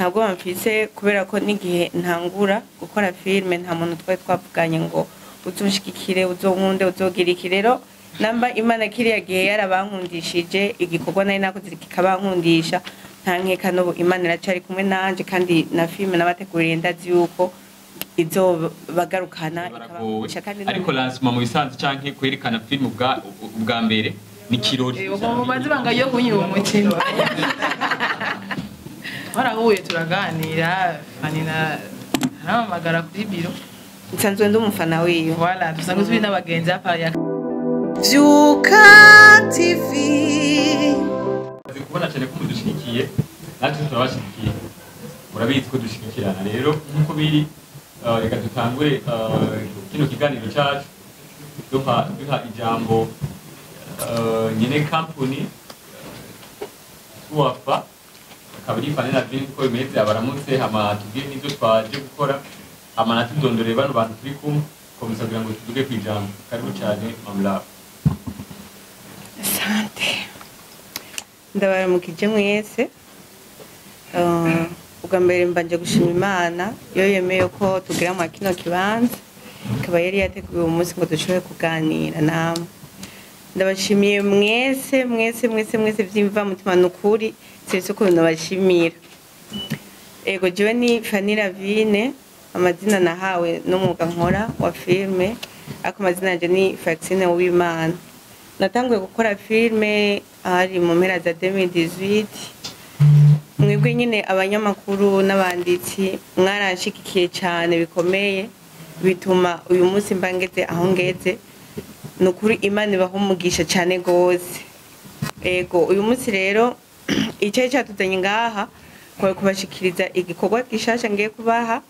Ntabwo bamfise, kubera ko n'igihe ntangura gukora filme nta muntu twari twavuganye ngo uzunshigikire, uzonkunde, uzogira iki. Rero namba Imana kiriya gihe yarabankundishije igikorwa nari nakoze kikabankundisha, nta nkeka n'ubu Imana iracari kumwe nanje, kandi na filme nabateguriye ndazi yuko izobagarukana Baragowe. ikabankundisha kandi. Ariko lancement mu bisanzwe canke kwerekana film ubwa mbere ni kirori. Mumaze ibanga yo kunywa umukino, twarahuye turaganira. Fanina arampamagara kuri biro. Nsanzwe ndi umufana wiyo. Voilà, dusanzwe turi n'abagenzi hapa ya Vyuka TV. Maze kubona cyane ko mudushigikiye, natwe turabashigikiye, murabizi ko dushigikirana. Rero nk'uko biri, reka dutangure kino kiganiro cyacu duha ijambo nyene company tuwafa, akaba ari Fanny Lavine. Uko bimeze, abaramutse, hama tubwire n'ibyo twaje gukora, hama natudondorere bano bantu turi kumwe komeza kugira ngo tuduge ku ijambo. Karibu cyane, Mamlaka. Asante, ndabaramukije mwese. Ubwa mbere mbanje gushima Imana iyo yemeye ko tugira mu kino kibanza, ikaba yari yateguye uwo munsi ngo dushobore kuganira namwe. Ndabashimiye mwese mwese mwese mwese vyimva mutima, nukuri sinzi ukuntu nabashimira. Ego, jewe ni Fanny Lavine, amazina nahawe n'umwuga nkora wa filme, ariko amazina yanje ni Francine Uwimana. Natanguye gukora filme hari mu mpera za 2018. Mwebwe nyine abanyamakuru n'abanditsi mwaranshigikiye cyane bikomeye, bituma uyu munsi mba ngeze aho ngeze. Ni ukuri Imana ibaha umugisha cyane gose. Ego, uyu munsi rero icari catuzanye ngaha kwari kubashikiriza igikorwa gishasha ngiye kubaha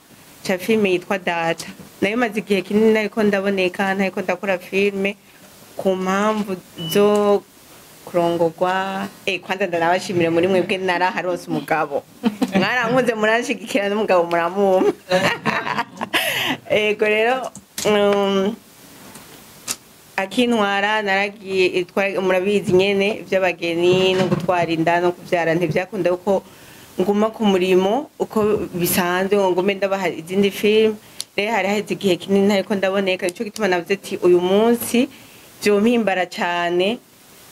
ca filme yitwa Data. Nayo maze igihe kinini nariko ndaboneka ntariko ndakora filme ku mpamvu zo kurongorwa. Kwanza ndanabashimire muri mwebwe naraharonse umugabo, mwarankunze, muranshigikira, n'umugabo muramumpa. Ego rero, akintwara naragiye murabizi nyene ivy'abageni no gutwara inda no kuvyara, ntivyakunda uko nguma ku murimo uko bisanzwe ngo ngume ndabaha izindi film. Rero hari haheze igihe kinini ntariko ndaboneka, nico gituma navuze ati uyu munsi vyompimbara cane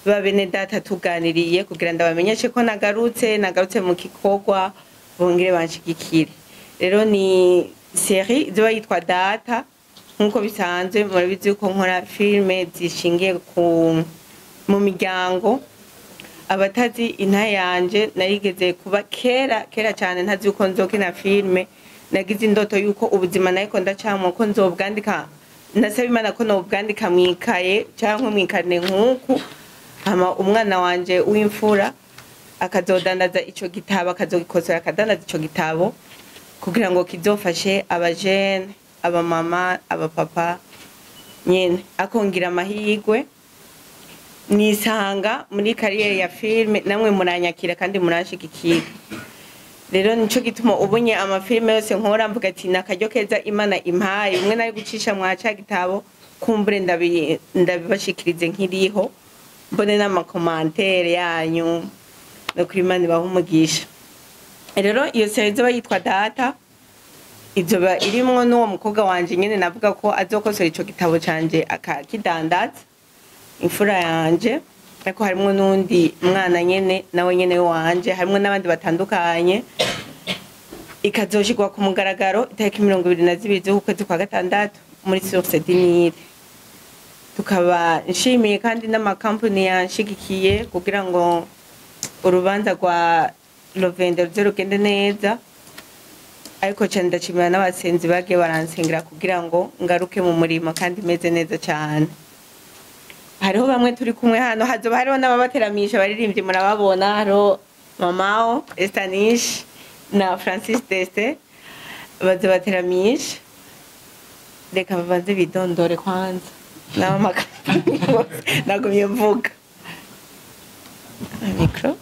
ba bene data tuganiriye kugira ndabamenyeshe ko nagarutse mu gikorwa, bongere banshigikire. Rero ni série izoba yitwa Data. Nk'uko bisanzwe murabizi yuko nkora filme zishingiye ku mu miryango. Abatazi inta yanje, narigeze kuba kera kera cyane ntazi yuko nzokina filme. Nagize indoto yuko ubuzima nariko ndacamwo ko nzobwandika, nasaba Imana ko nobwandika mwikaye cyangwa mwikarine nk'uku, hama umwana wanje w'imfura akazodandaza ico gitabo, akazogikosora akadandaza ico gitabo kugira ngo kizofashe abajene, abamama, abapapa nyene. Akongera amahirwe nisanga muri carrière ya filme, namwe muranyakira kandi muranshigikira. Rero nico gituma ubunye amafilme yose nkora mvuga ati nakaryo keza Imana impaye, umwe nari gucisha mwa ca gitabo, kumbure ndabibashikirize nkiriho, mbone n'ama commentaires yanyu. No kuri Imana ibaha umugisha. Rero iyo série izoba yitwa Data, izoba irimwo n'uwo mukobwa wanje nyene navuga ko azokosora ico gitabo canje akakidandaza, imfura yanje, ariko harimwo n'undi mwana nyene nawe nyene wanje, harimwo n'abandi batandukanye. Ikazoshirwa ku mugaragaro itariki 22 z'ukwezi kwa gatandatu muri Source du Nil. Tukaba nshimiye kandi n'amakampani yanshigikiye kugira ngo urubanza rwa Lovende ruze rugende neza, ariko cyane ndashimira n'abasenzi bagiye baransengera kugira ngo ngaruke mu murimo kandi meze neza cyane. Hariho bamwe turi kumwe hano, hazoba hariho n'ababateramisha baririmbyi, murababona, hariho Mamao Estanish na Francis Deste bazobateramisha. Reka babanze bidondore kwanza n'abamakampani bose nagumye mvuga micro.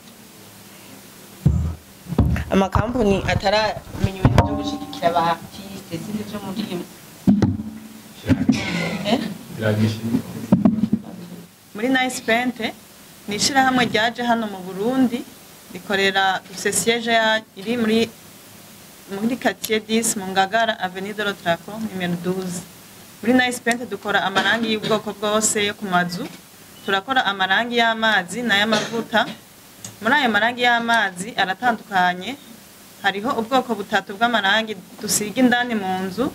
Amakampani ataramenya ibintu byo gushigikira aba artiste, sinzi ibyo muri eh? Muri Nice Paint ni ishyirahamwe ryaje hano mu Burundi rikorera, dufise siège iri muri muri quartier 10 mu Ngagara, avenue de l'Otraco nimero 12. Muri Nice Paint dukora amarangi y'ubwoko bwose yo ku mazu. Turakora amarangi y'amazi n'ay'amavuta. Muri ayo marangi y'amazi aratandukanye, hariho ubwoko butatu bw'amarangi dusiga indani mu nzu,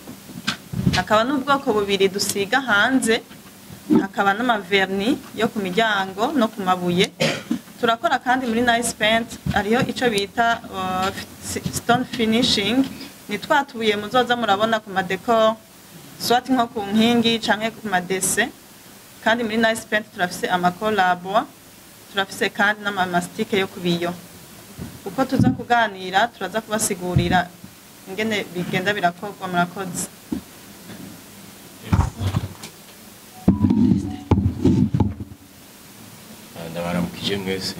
hakaba n'ubwoko bubiri dusiga hanze, hakaba n'amavernis yo ku miryango no ku mabuye. Turakora kandi muri Nice Paint hariho ico bita stone finishing, ni twa tubuye muzoza murabona ku madécor, soit nko ku nkingi canke ku madese. Kandi muri Nice Paint turafise amakolabo, turafise kandi n'amamastic yo ku biyo. Uko tuza kuganira turaza kubasigurira ingene bigenda birakorwa. Murakoze. Ndabaramukije mwese.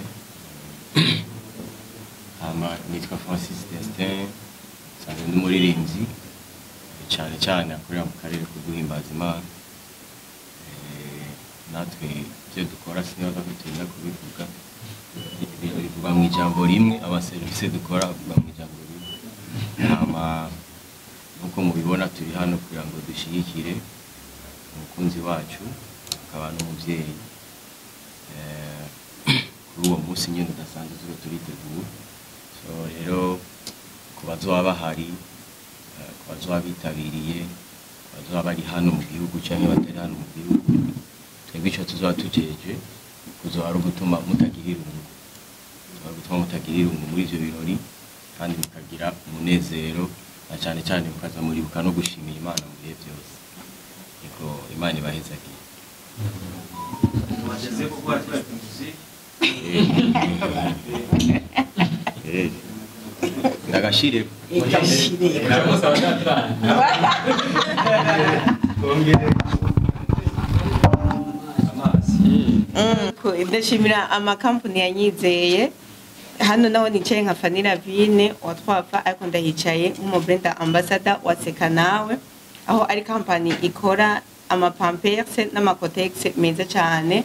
Hama nitwa Francis Destin, nsanzwe ndi umuririmbyi, cyane cyane akorera mu karere ko guhimbaza Imana. Natwe ibyo dukora sinibaza ko turinda kubivuga, bivuga mu ijambo rimwe. Amaserivisi dukora avuga mu ijambo rimwe. Hama nk'uko mubibona, turi hano kugira ngo dushyigikire umukunzi wacu akaba n'umubyeyi. Kuri uwo munsi nyine udasanzwe tuba turitegura. So rero ku bazoba bahari, ku bazoba bitabiriye, ku bazoba bari hano mu gihugu cyangwa batari hano mu gihugu, twebwe icyo tuzoba tujeje kuzoba ari ugutuma mutagira irungu, tuzoba ari gutuma mutagira irungu muri ivyo birori, kandi mukagira umunezero, na cyane cyane mukaza muribuka no gushimira Imana mu bihe byose. Yego, Imana ibahezagiye. Wageze gukora turiya musique. Ndagashire. Ndamusaba ndaturana. Kongere amazi. Ndashimira amakampani yanyizeye. Hano naho nicaye nka Fanny Lavine wa Twafa, ariko ndahicaye nk'umu brand ambassador wa Seka Nawe, aho ari kampani ikora amapampers n'amakotex meza cyane,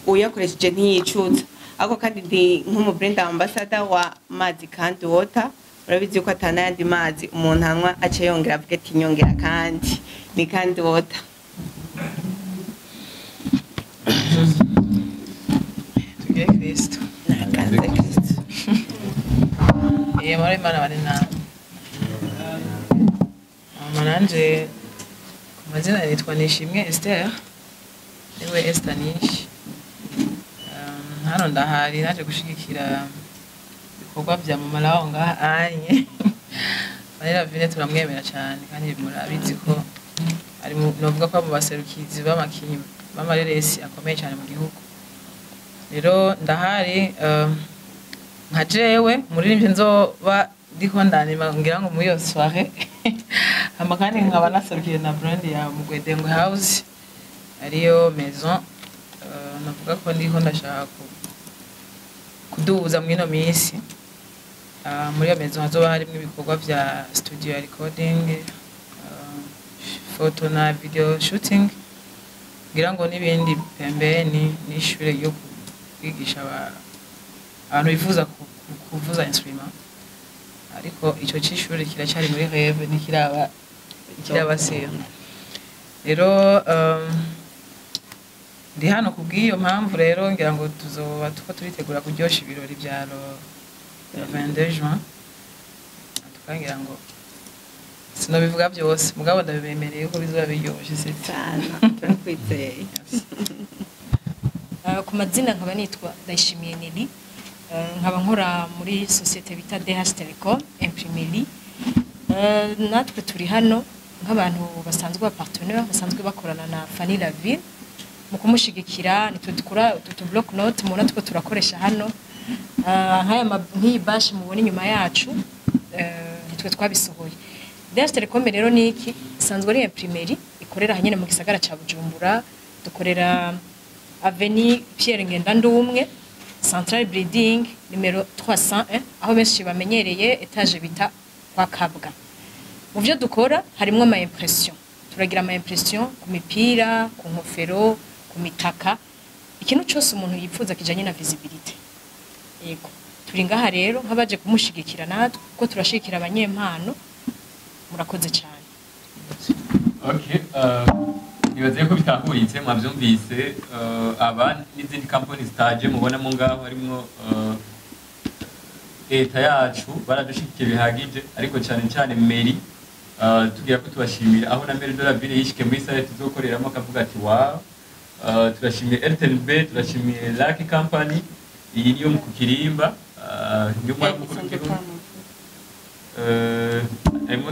uyakoresheje ntiyicuza. Ariko kandi ndi nk'umu brand ambassador wa mazi kandi water. Urabizi ko atanayandi mazi umuntu anywa aca yongera avuga ati nyongera, kandi ni kandi water. Tugire Kristo. Nakanze Kristo. Iyo amahoro y'Imana bane nawe. Mama, nanje ku mazina nitwa Nishimwe Esther, niwe Esther Nishi. Hano ndahari naje gushigikira ibikorwa vya mama lawo ngaha anye. Fanny Lavine turamwemera cyane, kandi murabizi ko ari novuga ko mu baserukizi b'amakinyi b'amareresi akomeye cyane mu gihugu. Rero ndahari nka jewe muririmbyi nzoba ndiko ndanima ngira ngo muri iyo soirée. Hama kandi nkaba naserukiye na brand ya Mugwedengwe House, ariyo maison navuga ko ndiko ndashaka kuduza mw'ino minsi. Muri iyo maison hazoba harimwo ibikorwa vya studio ya recording, photo na video shooting, ngira ngo n'ibindi pembeni, n'ishure ryo kwigisha abantu bifuza kuvuza instrument. Ariko ico c'ishure kiracyari muri rêve, ntikiraba kirabasira. Rero ndi hano kubw'iyo mpamvu. Rero ngira ngo tuzoba tuko turitegura kuryosha ibirori vya le 22 juin. Tukangira ngo sinobivuga byose, mugabo ndabibemereye ko bizoba biryoshe, c'est Cyane, turakwizeye. Ku mazina nkaba nitwa Ndayishimiye Nelly. Nkaba nkora muri sosiyete bita DH Telecom Imprimerie. Natwe turi hano nk'abantu basanzwe ba partenaire basanzwe bakorana na Fanny Lavine mu kumushigikira. Nitwe dukora utu block note mubona tuko turakoresha hano. Nk'aya nk'iyi bâche mubona inyuma yacu, nitwe twabisohoye. DH Telecom rero ni iki? Isanzwe ari imprimerie ikorera hanyene mu gisagara ca Bujumbura. Dukorera Avenue Pierre Ngendandumwe, Central Building numéro 301, aho benshi bamenyereye étage bita kwa Kabwa. Mu byo dukora harimwo ama impression. Turagira ama impression ku mipira, ku nkofero, ku mitaka, ikintu cyose umuntu yifuza kijanye na visibilité. Yego, turi ngaha rero nk'abaje kumushigikira natwe, kuko turashigikira abanyempano. Murakoze cyane. Okay, nibaze ko bitahuritse, mwavyumvise. Aba n'izindi company zitaje mubonamo ngaho, harimwo leta yacu, baradushigikiye bihagije, ariko cyane cyane mairie, tugira ko tubashimira aho na maire de la ville yishike muri salle tuzokoreramo akavuga ati wow. Turashimiye RTNB, turashimiye Lucky Company, iyi niyo mu kukirimba, niyo mwari mukuru w'igihugu. Harimo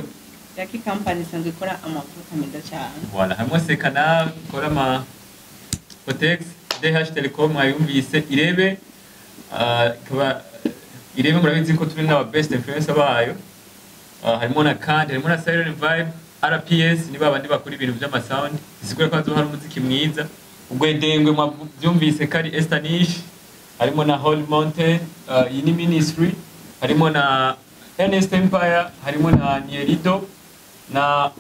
Lucky Company isanzwe ikora amavuta meza cyane. Voilà, harimo Sekana ikora ama Cotex, DH Telecom mwayumvise, Irebe, ikaba Irebe murabizi ko turi n'aba best influencer bayo. Harimo na kandi harimo na Siren Vibe, RPS ni babandi bakora ibintu by'amasound, bisigura ko hazoba hari umuziki mwiza. Ubwo Edengwe mwabyumvise ko ari Estanish, harimo na Holy Mountain, iyi ni ministry, harimo na Ernest Empire, harimo na Nierido na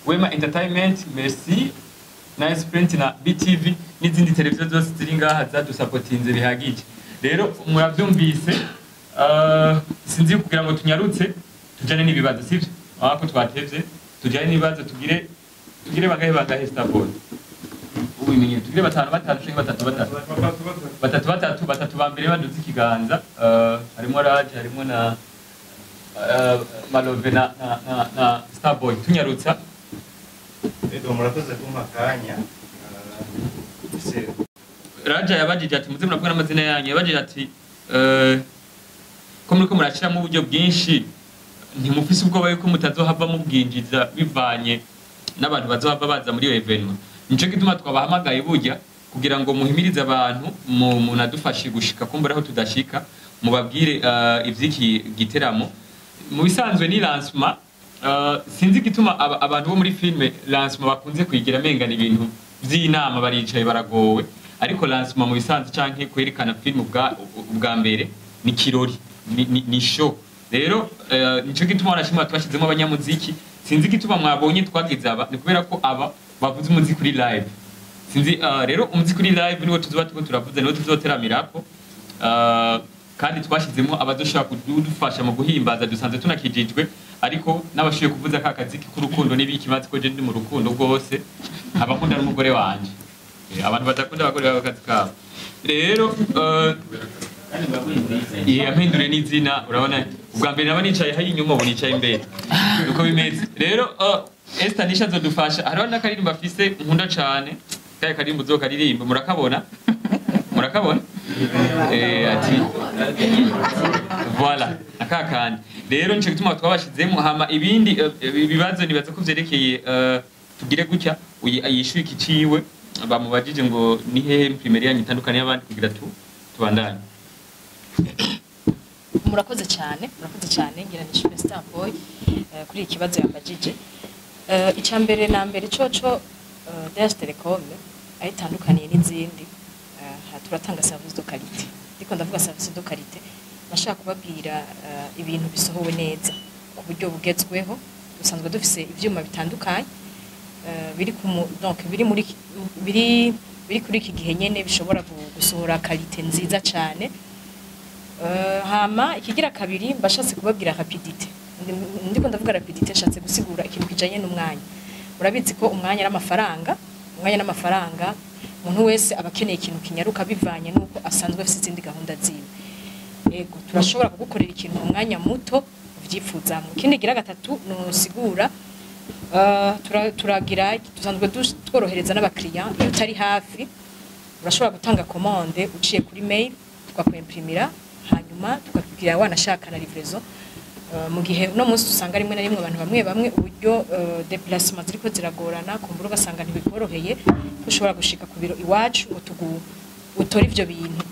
Wema Entertainment, Merci, Nice Print na BTV n'izindi televiziyo zose ziri ngaha zadusapotinze bihagije. Rero murabyumvise, sinzi kugira ngo tunyarutse tujane n'ibibazo, sivyo? Aho twatevye tujane n'ibibazo, tugire bangahe bangahe, Starboy? Ubimenye, tugire batanu batanu canke batatu batatu? Batatu batatu. Batatu ba mbere baduze ikiganza. Harimo Raj, harimo na Malove na Starboy, tunyarutsa. Ego, murakoze kumpa akanya. Se Raja yabajije ati, muze muravuga n'amazina yanyu, yabajije ati ko muriko murashiramo uburyo bwinshi, ntimufise ubwoba yuko mutazohava mubwinjiza bivanye n'abantu bazohava baza muri iyo événement? Nico gituma twabahamagaye burya, kugira ngo muhimirize abantu, munadufashe gushika kumbura aho tudashika, mubabwire ivy'iki giteramo. Mu bisanzwe ni lancement. Sinzi igituma abantu bo muri filme lancement bakunze kuyigira mengana ibintu vy'inama, baricaye baragowe, ariko lancement mu bisanzwe canke kwerekana film ubwa mbere ni kirori, ni show. Rero nico gituma wanashima twashizemo abanyamuziki. Sinzi igituma mwabonye twagize aba, ni kubera ko aba bavuze umuziki kuri live. Sinzi, rero umuziki kuri live niwo tuzoba turiko turavuza, niwo tuzoteramirako. Kandi twashizemo abadushobora kudufasha mu guhimbaza, dusanzwe tunakijijwe, ariko n'abashoboye kuvuza ka kaziki k'urukundo n'ibiki, bazi ko je ndi mu rukundo rwose, nkaba nkunda n'umugore wanje. Abantu badakunda abagore babo akazi kabo. Rero yampinduriye n'izina, urabona ubwa mbere naba nicaye hari inyuma, ubu nicaye imbere, uko bimeze. Rero Esther Nisha azodufasha, hariho n'akaririmbo afise nkunda cane, kaya karirimbo uzokaririmba, murakabona, murakabona, ati voilà aka kandi. Rero nico gituma twabashizemo. Hama ibindi ibibazo nibaza ko vyerekeye, tugire gutya, yishuye iki ciwe bamubajije ngo ni hehe imprimerie yanyu itandukanye y'abandi, kugira tubandanye. Murakoze cyane, murakoze cyane. Ngira ni Shule Starboy kuri iki kibazo yambajije. Icya mbere na mbere coco, DH Telecom aho itandukaniye n'izindi, turatanga service de qualité. Ndiko ndavuga service de qualité, nashaka kubabwira ibintu bisohowe neza ku buryo bugezweho. Dusanzwe dufise ivyuma bitandukanye biri ku donc biri muri biri kuri iki gihe nyene, bishobora gusohora qualité nziza cyane. Hama ikigira kabiri, mbashatse kubabwira rapidité. Ndiko ndavuga rapidité, nshatse gusigura ikintu kijanye n'umwanya. Murabizi ko umwanya ari amafaranga, umwanya n'amafaranga. Umuntu wese aba akeneye ikintu kinyaruka bivanye n'uko asanzwe afise izindi gahunda ziwe. Ego, turashobora kugukorera ikintu mu mwanya muto uvyipfuzamwo. Ikindi gira gatatu nusigura, turagira dusanzwe tworohereza n'abakiriya. Iyo utari hafi urashobora gutanga commande uciye kuri mail, tukakwemprimira, hanyuma tukakubwira wanashaka na livraison. Mu gihe uno munsi usanga rimwe na rimwe abantu bamwe bamwe uburyo déplacement ziriko ziragorana, kumbura ugasanga ntibikoroheye ko ushobora gushika ku biro iwacu ngo utore ivyo bintu.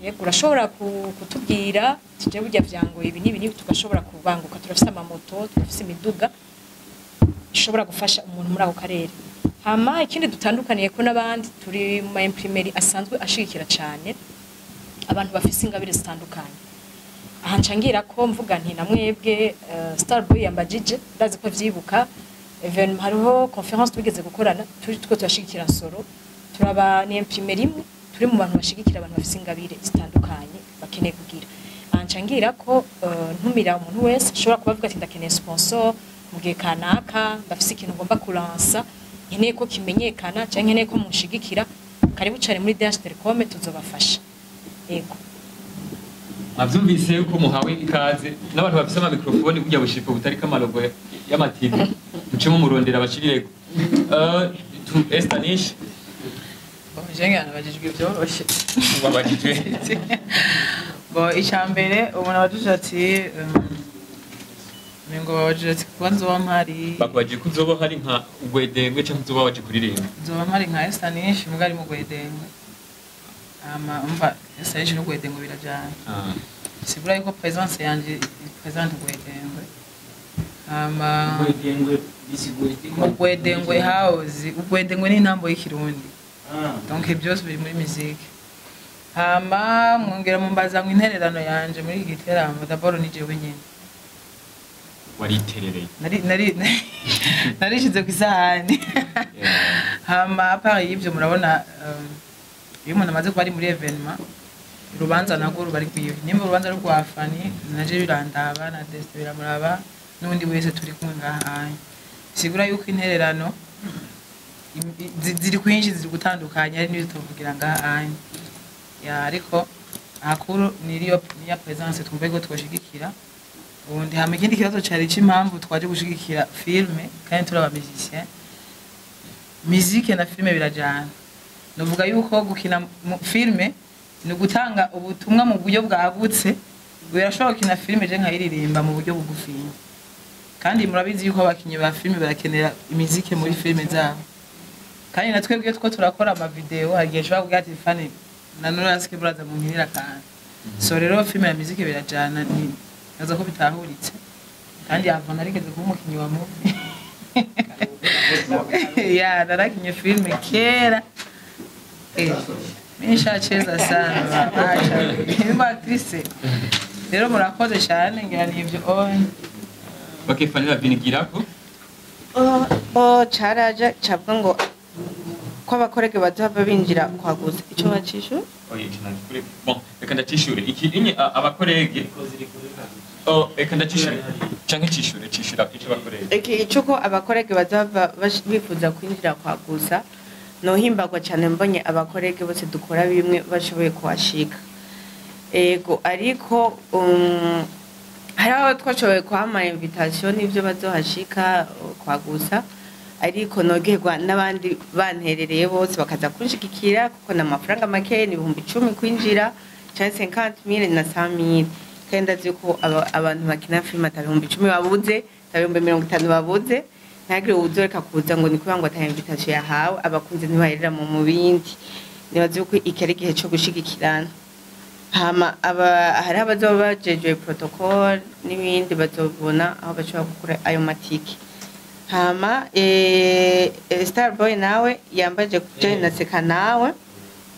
Yego, urashobora kutubwira tuje burya vyangoye ibi n'ibi n'ibi, tugashobora kubanguka. Turafise amamoto, turafise imiduga ishobora gufasha umuntu muri ako karere. Hama ikindi dutandukaniye ko n'abandi, turi mu ma imprimerie asanzwe ashigikira cane abantu bafise ingabire zitandukanye. Aha ncangira ko mvuga nti na mwebwe, Starboy yambajije, ndazi ko vyibuka événement, hariho conférence twigeze gukorana turi two turashigikira Nsoro. Turaba ni imprimerie imwe turi mu bantu bashigikira abantu bafise ingabire zitandukanye bakeneye kugira. Aha Hama nca ngira ko ntumira umuntu wese ashobora kuba avuga ati ndakeneye sponsor mu gihe kanaka, ndafise ikintu ngomba kulansa, nkeneye ko kimenyekana canke nkeneye ko munshigikira. Karibu cane muri DH Telecom, tuzobafasha. Yego. Mwavyumvise yuko muhawe ikaze n'abantu bafise amamikrofoni, burya bushipo butariko amalogo y'ama TV, muce mumurondera abashirireko. Esther Nish. Jenge nabajijwe ibyoroshe. Wabajijwe. Bo, icya mbere umuntu abajije ati ngo babajije ati kuba nzoba mpari. Bakubajije ko uzoba hari nka ugwedengwe canke uzoba waje kuririmba. Nzoba mpari nka Esther Nish muga ari mu Gwedengwe. Ama umva, Esther Nish n'Ugwedengwe birajana. Sigura yuko présence yanje présente Gwedengwe. Ama Gwedengwe bisigura iki? Mu Gwedengwe house, Ugwedengwe ni intambo y'Ikirundi. Donc byose biri muri musique. Hama mwongera mumbaza ngo intererano yanje muri iki giteramo. D'abord ni jewe nyene. Wariterereye. Nari narishize ku isahani. Hama à part y'ivyo, murabona iyo umuntu amaze kuba ari muri événement, urubanza narwo ruba ari rwiwe. Nimba urubanza rwa Fani, naje birandaba, na Destin biramuraba, n'undi wese turi kumwe ngaha. Sigura yuko intererano ziri kwinshi, ziri gutandukanya, ari n'ibyo tuvugira ngaha ya. Ariko akuru niriyo niya présence, twumve ko twoshigikira ubundi. Hama ikindi kibazo cari c'impamvu twaje gushigikira filme kandi turi aba musicien. Musique na filme birajana. Nuvuga yuko gukina mu filme ni ugutanga ubutumwa mu buryo bwagutse. Birashobora gukina filme je nkayiririmba mu buryo bugufiya, kandi murabizi yuko abakinyi ba filme barakenera imizike muri filme zabo. Kandi na twebwe two turakora ama video, hari igihe ushobora kugira ati Fani na Norasike buraza mu nkinira kantu. So rero filme na musique birajana, ni naza ko bitahuritse. Kandi yava narigeze kuba umukinyi wa movie ya, narakinye filme kera. Mimi nishacheza sana, acha nimba actrice. Rero murakoze cyane, ngira nivyo on. Okay, Fanny Lavine, girako. Oh, bo caraja cavuga ngo ko abakorege bazohava binjira kwaguza ico bacishu. Oye, kinakure. Bon, reka ndacishure iki inye abakorege. Oh, reka ndacishure canke cishure, cishura ico bakorege. Iki ico ko abakorege bazohava bifuza kwinjira kwaguza, nohimbagwa cyane mbonye abakorege bose dukora bimwe bashoboye kuhashika. Ego, ariko hari aho twashoboye kuhama invitation n'ivyo bazohashika kwagusa, ariko nogerwa n'abandi banterereye bose bakaza kunshigikira, kuko na amafaranga make, ni 10,000 kwinjira canke 50,000 na 100,000. Kandi ndazi ko abantu bakina filime ata 10,000 babuze, ata 50,000 babuze. Ntagire uwuzoreka kuza ngo ni kubera ngo ata invitation yahawe. Abakunzi ntibaherera mu bindi. Nibaza yuko iki ari igihe co gushigikirana. Hama aba hari abazoba bajejwe protocole n'ibindi, bazobona aho bashobora gukura ayo matike. Hama Starboy nawe yambaje kujanye na Seka Nawe,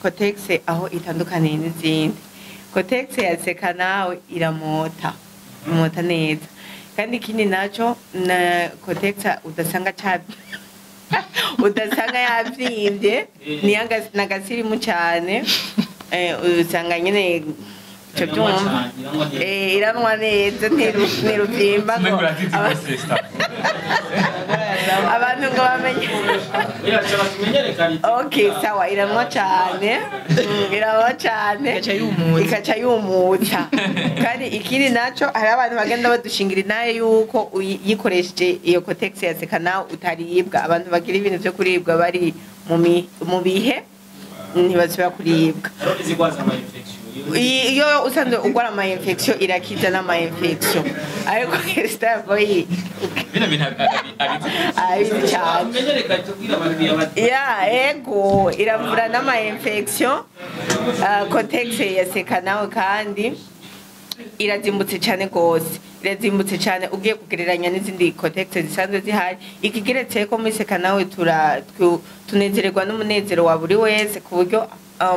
Cotex aho itandukaniye n'izindi. Cotex ya Seka Nawe iramota, imota neza. Kandi ikindi naco, na Cotex udasanga ca udasanga yavyimbye, ni nagasirimu cane. Usanga nyene ico byumva iranwa neza, ntiruvyimba ngo Umengo urazizi rwose, Star. Abantu ngo bamenye. Okay, sawa, iranwa cane. Iranwa cane. Igaca yumutsa. Ikaca yumutsa. Kandi ikindi naco, hari abantu bagenda badushingira inaye yuko uyikoresheje iyo Cotex ya Seka Nawe utaribwa. Abantu bagira ibintu vyo kuribwa bari mu bihe ntibasubira kuribwa. Iyo usanzwe urwara ama infection, irakiza n'ama infection. Ariko Starboy Bino bintu abizi. Abizi cyane. Ya, ego, iravura n'ama infection. Cotex ya Seka Nawe kandi irazimbutse cyane gose, irazimbutse cyane ugiye kugereranya n'izindi Cotex zisanzwe zihari. Ikigeretse ko muri Seka Nawe tunezererwa n'umunezero wa buri wese, ku buryo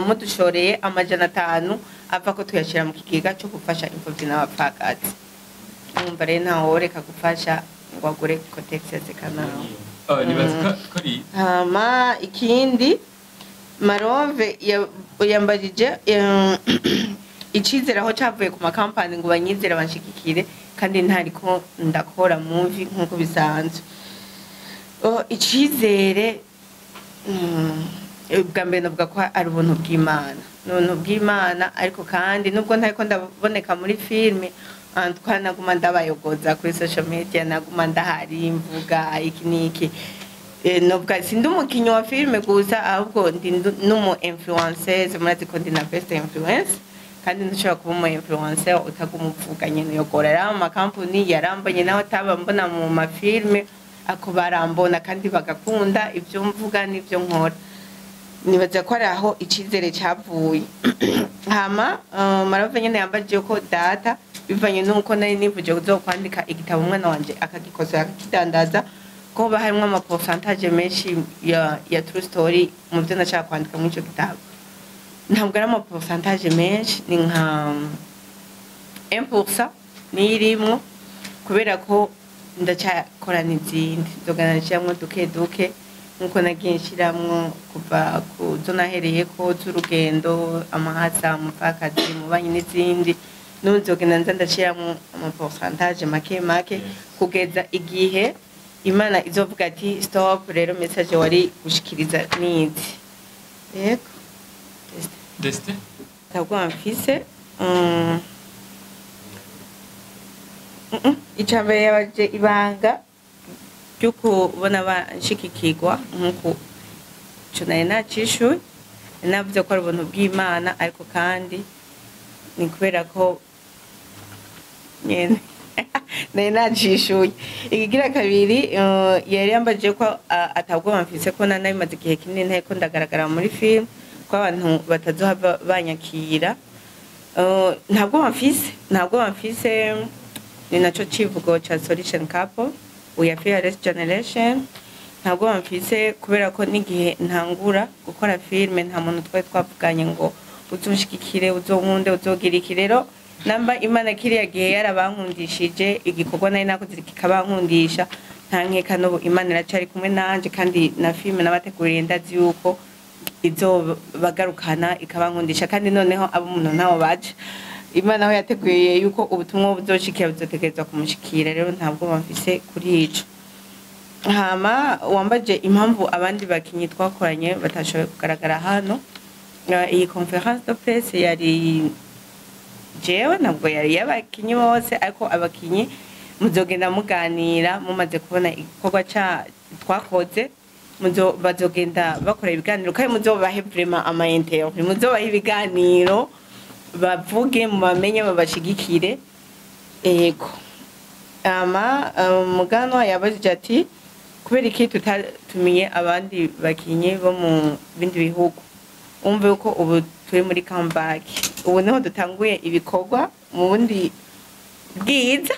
mudushoreye 500 ava ko tuyashyira mu kigega cyo gufasha imfubyi n'abapfakazi. Mwumva rero ntawe woreka gufasha ngo agure Cotex ya Seka Nawe. Oh, nibaza ko ari Hama ikindi, Marove yambajije Icizere aho cavuye ku makampani ngo banyizere banshigikire, kandi ntariko ndakora movie nk'uko bisanzwe. Oh, icizere, bwa mbere navuga ko ari ubuntu bw'Imana, ni ubuntu bw'Imana. Ariko kandi nubwo ntariko ndaboneka muri filime, twa naguma ndabayogoza kuri social media, naguma ndahari mvuga iki n'iki. Novuga sindi umukinyi wa filime gusa, ahubwo ndi n'umu influenceuse. Murazi ko ndi na best influence, kandi ntushobora kuba umu influencer utaguma uvuga nyene uyogora. Rero mu makampuni yarambonye, naho ataba mbona mu mafilme, ako barambona kandi bagakunda ibyo mvuga n'ibyo nkora. Nibaza ko ari aho icizere cyavuye. Hama Marove nyene yambajije ko data, bivanye n'uko nari nivuje kuzokwandika igitabo, umwana wanje akagikosora akakidandaza, ko hoba harimwo ama pourcentage menshi ya true story mu byo nashaka kwandika muri ico gitabo. Ntabwo ari ama pourcentage menshi, ni nka 1% niyo irimwo, kubera ko ndacyakora n'izindi nzogana nshiramwo duke duke, nkuko nagiye nshiramwo kuva ku zo nahereyeko z'urugendo, amahasa, umupfakazi, umubanyi n'izindi. N'ubu nzogenda nza ndashiramwo ama pourcentage make make kugeza igihe Imana izovuga ati: "Stop, rero message wari gushikiriza nizi." Yego. Destin. Ntabwo mfise. Icambere yabaje ibanga ryo kubona banshikikirwa, nkuko ico nari nacishuye, navuze ko ari ubuntu bw'Imana, ariko kandi ni kubera ko nyene nari nacishuye. Ikigira kabiri, yari yambajije ko atabwoba mfise ko nanabimaze igihe kinini nteko ndagaragara muri film, ko abantu batazohava banyakira. Ntabwo bamfise, ntabwo bamfise. Ni naco civugo ca Solution Couple: "We are fearless generation." Ntabwo bamfise kubera ko n'igihe ntangura gukora filme, nta muntu twari twavuganye ngo uzunshigikire, uzonkunde, uzogira iki. Rero namba Imana kiriya gihe yarabankundishije igikorwa nari nakoze kikabankundisha, nta nkeka n'ubu Imana iracari kumwe nanje, kandi na filme nabateguriye ndazi yuko izobagarukana ikabankundisha. Kandi noneho abo umuntu ntawo baca, Imana aho yateguye yuko ubutumwa buzoshikira buzotegerezwa kumushikira. Rero ntabwo bamfise kuri ico. Hama wambaje impamvu abandi bakinyi twakoranye batashoboye kugaragara hano. Iyi conférence de presse yari jewe, ntabwo yari y'abakinyi bose, ariko abakinyi muzogenda muganira mumaze kubona igikorwa ca twakoze, bazogenda bakora ibiganiro, kandi muzobahe vraiment ama interview, muzobahe ibiganiro bavuge, mubamenye, babashigikire. Ego. Ama Muganwa yabajije ati kubera iki tutatumiye abandi bakinyi bo mu bindi bihugu? Umve uko ubu turi muri comeback, ubu niho dutanguye ibikorwa mu bundi bwiza,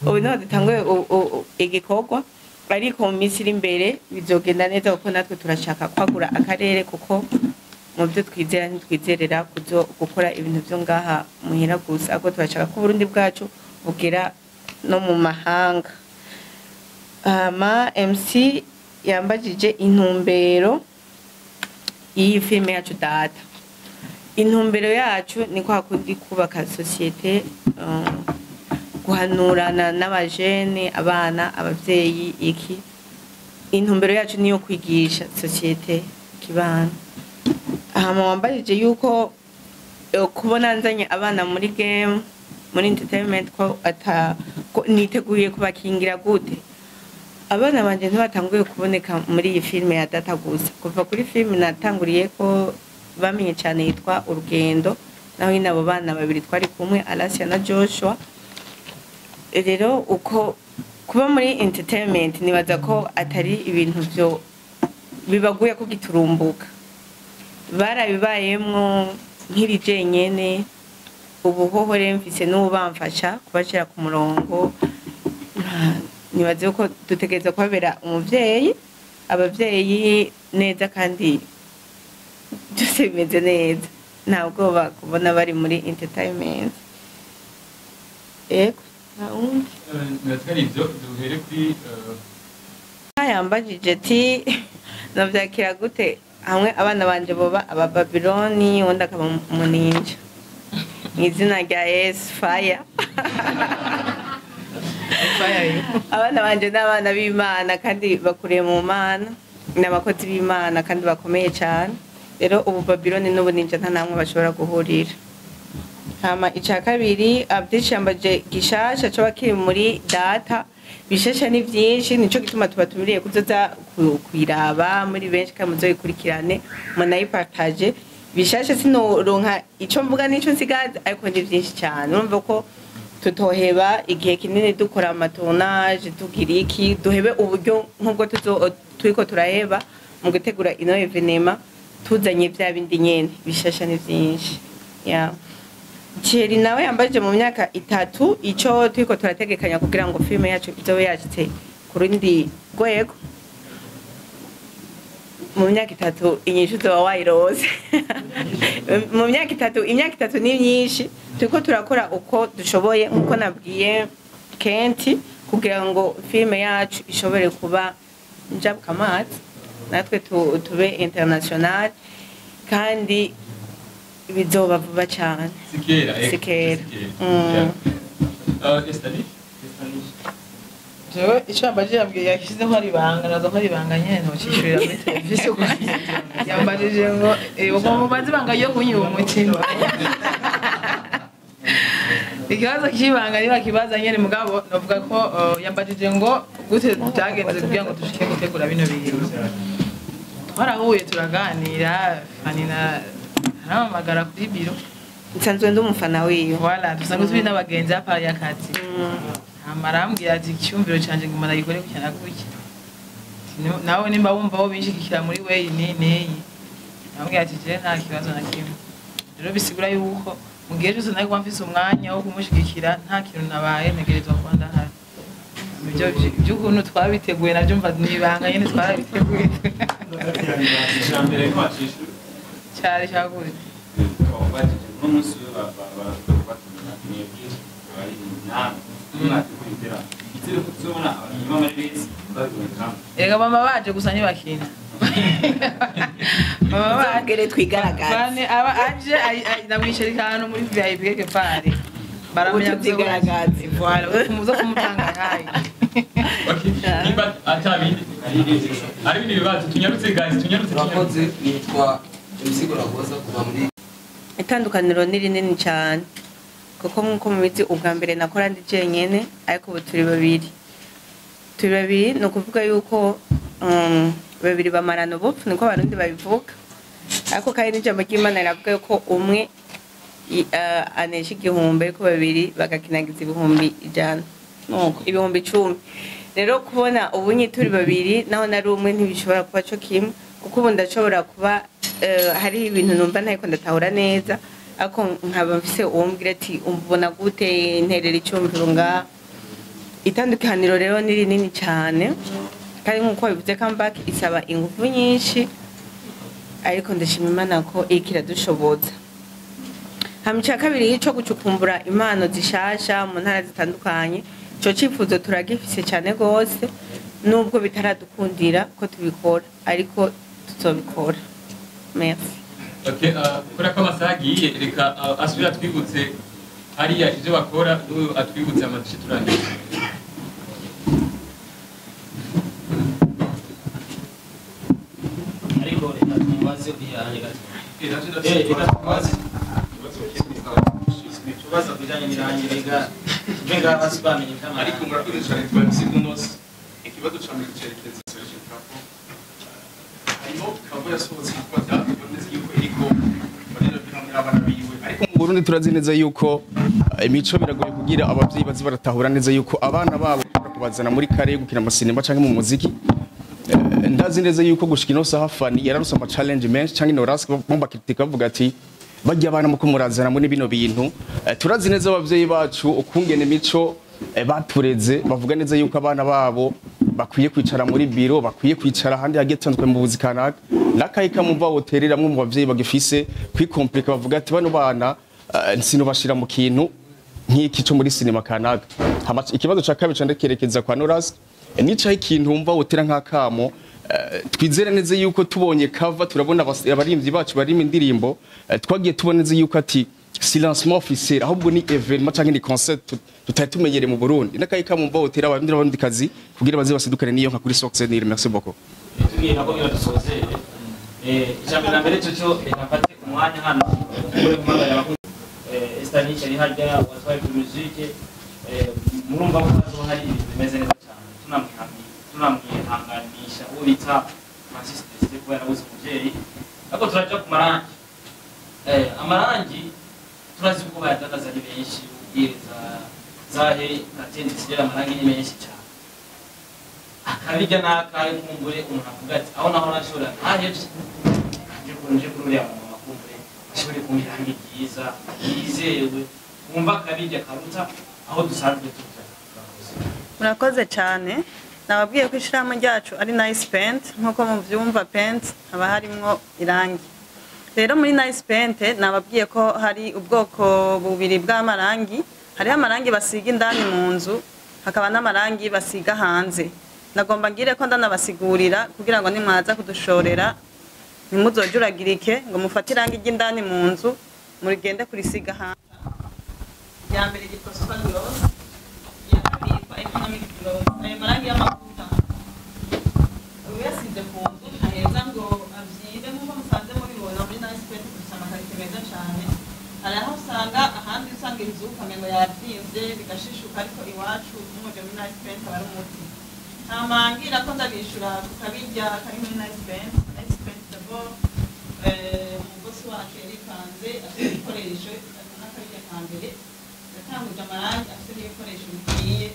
ubu niho dutanguye igikorwa, ariko mu minsi iri imbere bizogenda neza, kuko natwe turashaka kwagura akarere, kuko mu byo twizera ntitwizerera kuzo gukora ibintu byo ngaha muhira gusa, ahubwo turashaka ko Uburundi bwacu bugera no mu mahanga. Hama MC yambajije intumbero y'iyi filime yacu Data. Intumbero yacu ni kwa kundi kubaka société, guhanurana n'abajene, abana, abavyeyi. Iki intumbero yacu niyo kwigisha société kibana. Hama wambajije yuko kubona nzanye abana muri game, muri entertainment, ko ata ko niteguye kubakingira gute. Abana banje ntibatanguye kuboneka muri iyi filime ya Data gusa. Kuva kuri filime natanguriye ko bamenye cyane yitwa Urugendo, naho nyine abo bana babiri twari kumwe, Alasia na Joshua. Rero uko kuba muri entertainment, nibaza ko atari ibintu byo bibaguye ko giturumbuka, barabibayemwo nk'iri jenyene. Ubu hoho rero mfise n'ubu bamfasha kubashira ku murongo. Nibaze ko dutegereza kubabera umuvyeyi, abavyeyi neza, kandi byose bimeze neza, nta bwoba kubona bari muri entertainment. Yego, nta wundi. Nibaza ivyo duhere kuri Yambajije ati navyakira gute hamwe abana banje boba abababiloni, uwundi akaba umuninja? Mu izina rya Yesu, fire. Abana banje n'abana b'Imana kandi bakuriye mu Mana, ni abakozi b'Imana kandi bakomeye cyane. Rero ubu Babiloni n'ubu ninja nta namwe bashobora guhurira. Hama ica kabiri, abyishambaje gishasha coba kiri muri data. Bishasha ni vyinshi, nico gituma tubatumiriye kuzoza kuyiraba muri benshi kandi muzoyikurikirane, munayipartage. Bishasha sinoronka ico mvuga n'ico nsigaza, ariko ni vyinshi cyane. Urumva ko tutoheba igihe kinini dukora amatournage, tugira iki, duhebe uburyo nk'ubwo turiko turaheba mu gutegura ino événement, tuzanye vya bindi nyene bishasha ni vyinshi. Yeah. Thierry nawe yambaje mu myaka 3 ico turiko turategekanya kugira ngo filme yacu izobe yashitse ku rundi rwego. Mu myaka 3 inyishu zoba wayirose. Mu myaka 3, imyaka 3 ni myinshi. Turiko turakora uko dushoboye nkuko nabwiye Kenti kugira ngo filme yacu ishobore kuba njabukamazi, natwe tube international kandi bizoba vuba cyane. Sikera. Sikera. Estani? Jewe icyo yambajije yambwiye yashyizeho ari ibanga, naza ko ari ibanga nyene nocishurira muri televiziyo. Yambajije ngo ubwo mubaze ibanga ryo kunywa umutima. Ikibazo cy'ibanga niba kibaza nyene, mugabo novuga ko yambajije ngo gute byagenze kugira ngo dushike gutegura bino bintu. Twarahuye turaganira, Fanny na arampamagara kuri biro. Nsanzwe ndi umufana wiwe. Voilà, dusanzwe turi n'abagenzi hapa y'akazi. Hama arambwira ati icyumviro canje nguma nagikore gutya na gutya. Nawe nimba wumva wo binshigikira muri weyi ni neyi. Arambwira ati je nta kibazo na kimwe. Rero bisigura yuko mu gihe cyose nari kuba mfise umwanya wo kumushigikira nta kintu nabaye ntegerezwa kuba ndahari. Ibyo by'ukuntu twabiteguye nabyo mva ni ibanga nyene twarabiteguye. Cyari cyaguye. Ega mama baje gusa ntibakina. Mama Bazongere twigaragaze. Bane aba aje ndamwicarika hano muri VIP quelque part. Baramenya tuzigaragaze. Voilà, muzo kumutanga hayi. Okay. Niba atabindi ari ibindi bibazo tunyarutse guys, tunyarutse. Murakoze, nitwa MC Goragoza kuva muri Itandukaniro ni rinini cyane kuko nkuko mubizi ubwa mbere nakora ndi jenyene, ariko ubu turi babiri. Turi babiri ni ukuvuga yuko babiri bamarana ubupfu, niko Abarundi babivuga. Ariko kandi n'ijambo ry'Imana riravuga yuko umwe anesha igihumbi, ariko babiri bagakinagiza 100,000, nuko 10,000. Rero kubona ubunye turi babiri naho nari umwe ntibishobora kuba co kimwe, kuko ubu ndashobora kuba hari ibintu numva ntariko ndatahura neza, ariko nkaba mfise uwo mbwira ati umbona gute, nterera icyumviro nga. Itandukaniro rero ni rinini cyane, kandi nkuko bivuze comeback isaba ingufu nyinshi, ariko ndashima Imana ko iriko iradushoboza. Hama ica kabiri cyo gucukumbura impano zishasha mu ntara zitandukanye, ico cifuzo turagifise cyane gose, nubwo bitaradukundira ko tubikora, ariko tuzobikora. Merci. Okay, kubera ko amasaha agiye, reka asubire atwibutse hariya ivyo bakora, n'uyu atwibutse amaduce turangiye. Ariko reka tumubaze uriya gato. Reka tumubaze. Tubaza kubijanye n'irangi, reka tuje ngaha basi bamenye ivy'amarangi. Ariko murakoze cyane, twa MC Kunos. Ikibazo ca mbere cerekeza Serge Trapo. Harimo kavo yasohotse yitwa Byakunze yuko iriko barera hamwe n'abana biwe. Ariko mu Burundi turazi neza yuko imico biragoye kugira abavyeyi bazi baratahura neza yuko abana babo bashobora kubazana muri kare gukina amasinema canke mu muziki. Ndazi neza yuko gushika ino saha Fanny yararuse ama challenge menshi canke Norasi bomba kritika bavuga ati bajya abana muko murazana muri bino bintu. Turazi neza abavyeyi bacu ukungene imico batureze, bavuga neza yuko abana babo bakwiye kwicara muri biro, bakwiye kwicara ahandi hagiye hatandukanye mu buzi kanaka. Nakaye kamumva wotereramwe mu bavyeyi bagifise kwikomplika bavuga ati bano bana sinobashira mu kintu nk'iki cyo muri sinema kanaka. Hama ikibazo ca kabiri ca ndekerekeza kwa Norasi, nicaye ikintu wumva wotera nk'akamo. Twizere neza yuko tubonye cover turabona abarimvyi bacu barimo indirimbo, twagiye tubona neza yuko ati Si lancement officiel, ahubwo ni événement canke ni concert tutari tumenyereye mu Burundi. N'akayi kamumva hotera abarundi n'abarundi kazi kugira baze basidukane niyo nka kuri Source du Nil. Merci beaucoup. Tugiye nako ngira dusozere. Ijambo la mbere cyo, reka mfate umwanya hano muri kumagara abakunzi Esther Niche ari harya watwaye ku musique. Murumva ko hazoba hari ibintu bimeze neza cyane. Tunamwihanganisha uwo bita Francis Destin kuba yarabuze umuvyeyi. Ariko turaja ku marangi. Amarangi turazi ko bayadandaza ari benshi, ubwiriza zahe natende zigera, amarangi ni menshi cyane. Akabirya n'akahe kumbure umuntu avuga ati aho naho nashobora ntahevye nje kuri uriya mumama, kumbure ashobore kumpa irangi ryiza yizewe, wumva akabirya karuta aho dusanzwe tuja. Murakoze. Murakoze cyane. Nababwiye ko ishyirahamwe ryacu ari Nice Paint. Nk'uko mubyumva, paint haba harimwo irangi. Rero muri Nice Paint nababwiye ko hari ubwoko bubiri bw'amarangi: hariho amarangi basiga indani mu nzu, hakaba n'amarangi basiga hanze. Nagomba ngire ko ndanabasigurira kugira ngo nimwaza kudushorera ntimuzojuragirike ngo mufate irangi ry'indani mu nzu murigende kurisiga hanze. Irya mbere ryitwa Super Gloss, iya kabiri yitwa Economic Gloss. Ayo marangi y'amavuta uyasize ku nzu ntaheza ngo avyibe. Nk'uko musanze mubibona, muri Nice Paint dufise ama qualité meza cane. Hari aho usanga ahandi usanga inzu ukamengo yavyimvye bigashishuka, ariko iwacu muje muri Nice Paint aba ari umuti. Hama ngira ko ndabishura tukabirya kari muri Nice Paint. Nice Paint d'abord, umugosi wacu yaripanze, afite ibikoresho, n'akabirya ka mbere yatanguje amarangi afite n'ibikoresho bikwiye.